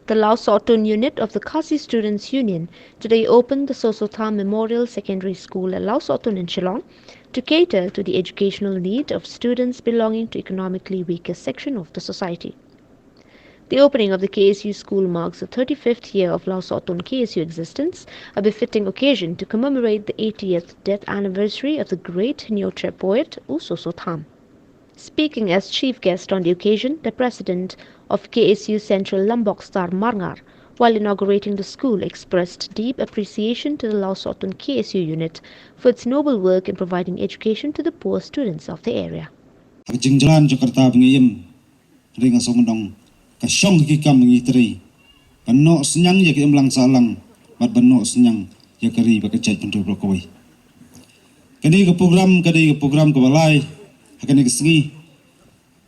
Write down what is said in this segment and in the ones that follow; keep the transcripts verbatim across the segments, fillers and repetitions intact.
The Lawsohtun unit of the Khasi Students Union today opened the Soso Tham Memorial Secondary School at Lawsohtun in Shillong to cater to the educational need of students belonging to economically weaker section of the society. The opening of the K S U school marks the thirty-fifth year of Lawsohtun K S U existence, a befitting occasion to commemorate the eightieth death anniversary of the great Hynñiewtrep poet U Soso Tham. Speaking as chief guest on the occasion, the president of K S U Central Lombok Star Marngar, while inaugurating the school, expressed deep appreciation to the Lawsohtun K S U unit for its noble work in providing education to the poor students of the area. Ha ka jingjlan Jakarta ba ngi im, ri nga song dong ka shong ki kam ngi tri, ban noh sniang ïa ka imlang sahlang bad ban noh sniang ïa ka ri bad ka jaitbynriew baroh kawei. Kane ka program ka dei ka program kaba lai ha kane ka sngi,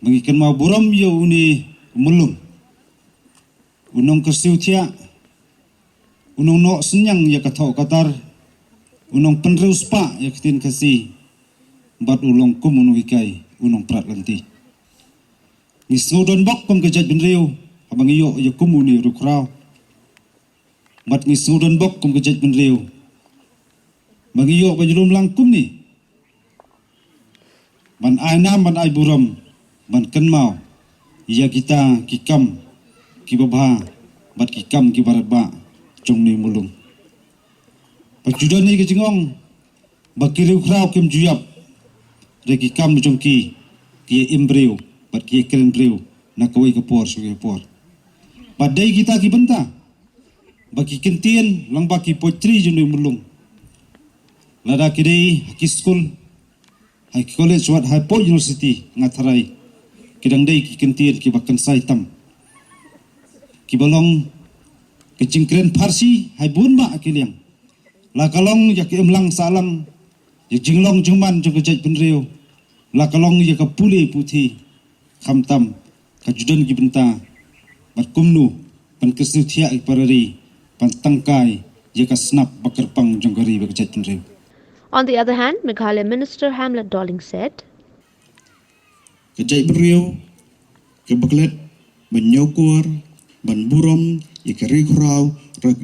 ba ngi kynmaw burom ïa une u mulung, u nongkyrsiew thiah, u nongnoh sniang ïa ka thoh ka tar, u nongpynriewspah ïa ka ktien Khasi, bad u long kum u nonghikai, u nongprat lynti. Ngi sngew donbok kum ka jaitbynriew haba ngi ïoh ïa kum une u riewkhraw. Bad ngi sngew donbok kum ka jaitbynriew ba ngi ïoh ban ïalum lang kumne, ban ai nam, ban ai burom, ban kynmaw ïa kita ki kam kiba bha bad ki kam kiba radbah jong une u mulung. Ba ju don hi ka jingong ba ki riewkhraw kim ju ïap, hynrei ki kam jong ki ki ïa im briew bad ki ïa kren briew na kawei ka por sha kawei ka por. Ba dei kita ki bynta ba ki ktien lang ba ki poetry jong une u mulung, lada ki dei ha ki skul, ha ki college wat ha post university, nga tharai ki dang dei ki ktien kiba kynsai tam, kiba long ka jingkren pharshi ha bun bah ki liang. La ka long ïa ka imlang sahlang, ïa ka jinglong jingman jong ka jaitbynriew, la ka long ïa ka pule puthi, khamtam ka ju don ki bynta bad kumno ban kyrsiew thiah ïa ki para ri, ban tangkai ïa ka snap ba kyrpang jong ka ri bad ka jaitbynriew. On the other hand, Meghalaya Minister Hamlet Doling said, Ka jaitbynriew kaba klet ban ñiewkor, ban burom ïa ka riewkhraw,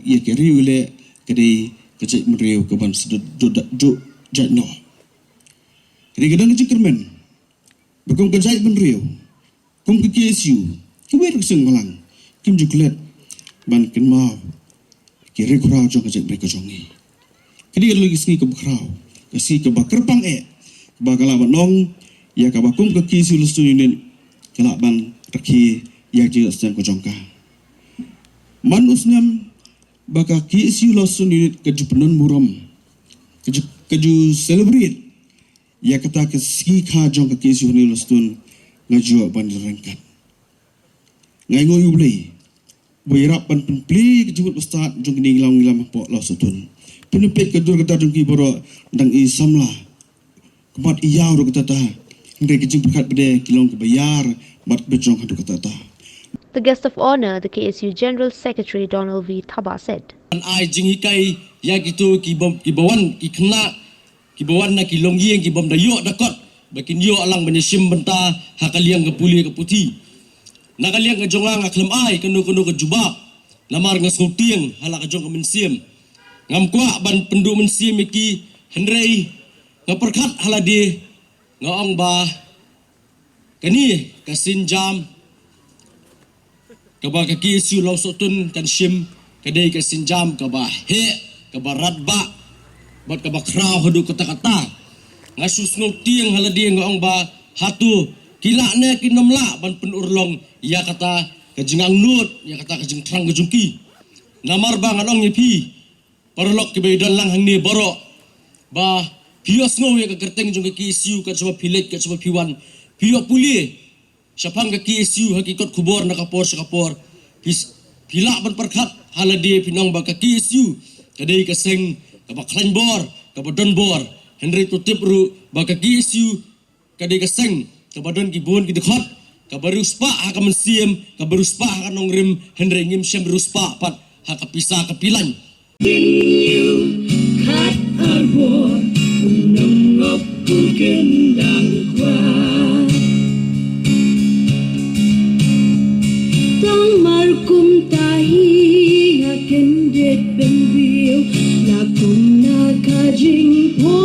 ïa ka riewleh, ka dei ka jaitbynriew kaban sa ju, ju, ju jait noh. Ka dei ka dang ka jingkyrmen ba kum ka jaitbynriew, kum ka K S U, kiwei ruh ki seng bhalang kim ju klet ban kynmaw ki riewkhraw jong ka jaitbynriew ka jong ngi. Ka dei ka long ka sngi kaba khraw, ka sngi kaba kyrpang eh, ba ka lah ban ong ïa kaba kum ka K S U Lawsohtun Unit ka lah ban rakhe ïa ka jingïaseng ka jong ka. Man u snem ba ka K S U Lawsohtun Unit ka ju pynbun burom, ka ju, ka ju celebrate ïa kata ka sngi kha jong ka K S U hangne Lawsohtun, nga ju ïoh ban ryngkat. Nga ainguh ïa U Blei ba u ïarap ban pynplie ka jingmut bastad jong kine ki nongïalam hapoh Lawsohtun. Pynpeit ka dur ka dar jong ki baroh dang i samla, ka mat i ïaw ruh katta katta, hynrei ka jingpyrkhat ba dei ka long kaba ïar bad ba jong haduh katta katta. The guest of honor, the K S U General Secretary Donald V Thabah said, Ban ai jinghikai ïa kito kiba, kiba wan, ki khynnah kiba wan na ki longïing kibym da ïoh da kot, ba kin ïoh lang ban ïashim bynta ha ka liang ka pule ka puthi. Na ka liang ka jong nga, nga khlem ai kano kano ka jubab, namar nga sngewtieng ha la ka jong ka mynsiem. Ngam kwah ban pynduh mynsiem ïa ki, hynrei nga pyrkhat ha lade, nga ong ba kane ka sienjam kaba ka K S U Lawsohtun kan shim, ka dei ka sienjam kaba heh, kaba radbah bad kaba khraw haduh katta katta. Nga shu sngewtieng ha lade, nga ong ba hato ki lah ne kin ym lah ban pynurlong ïa kata ka jingangnud, ïa kata ka jingthrang ka jong ki. Namar ba ngan ong ïa phi, paralok kiba ïadon lang hangne baroh, ba phi ïohsngew ïa ka kyrteng jong ka K S U, kat shaba phi leit, kat shaba phi wan, phi ïoh pule shaphang ka K S U ha ki kot khubor na ka por sha ka por. Phi, phi lah ban pyrkhat ha lade, phin ong ba ka K S U ka dei ka seng kaba khlaiñ bor, kaba don bor. Hynrei to tip ruh ba ka K S U ka dei ka seng kaba don ki bun ki dkhot, kaba riewspah ha ka mynsiem, kaba riewspah ha ka nongrim, hynrei ngim shym riewspah pat ha ka pisa ka pilaiñ. Kynñiuh khat arbor, u nongop u kyndang kwai. Tang mar kumta Jingphohsniew.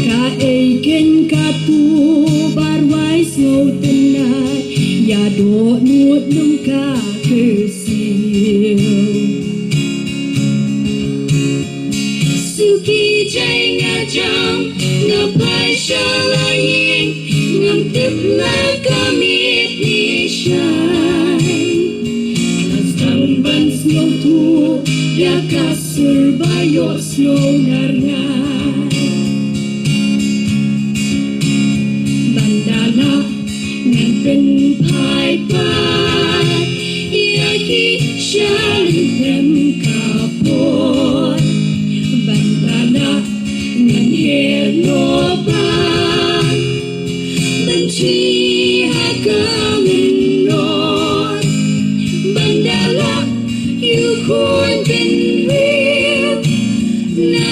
Kaei kein ka tuh ba rwai sngewtynnat, ïa dohnud nongkyrsiew. Suki jai nga jam, nga phai sha la ïing, ngam tip la ka miet ne shai. Nga sdang ban sngewthuh ïa ka sur ba ïohsngew na rngai. Ban da lah ngan pynphai pat ïa ki sha lympem ka por. Ban da lah ngan her noh ban ban shim ha ka mynnor. Ban da lah ïa u khun bynriew na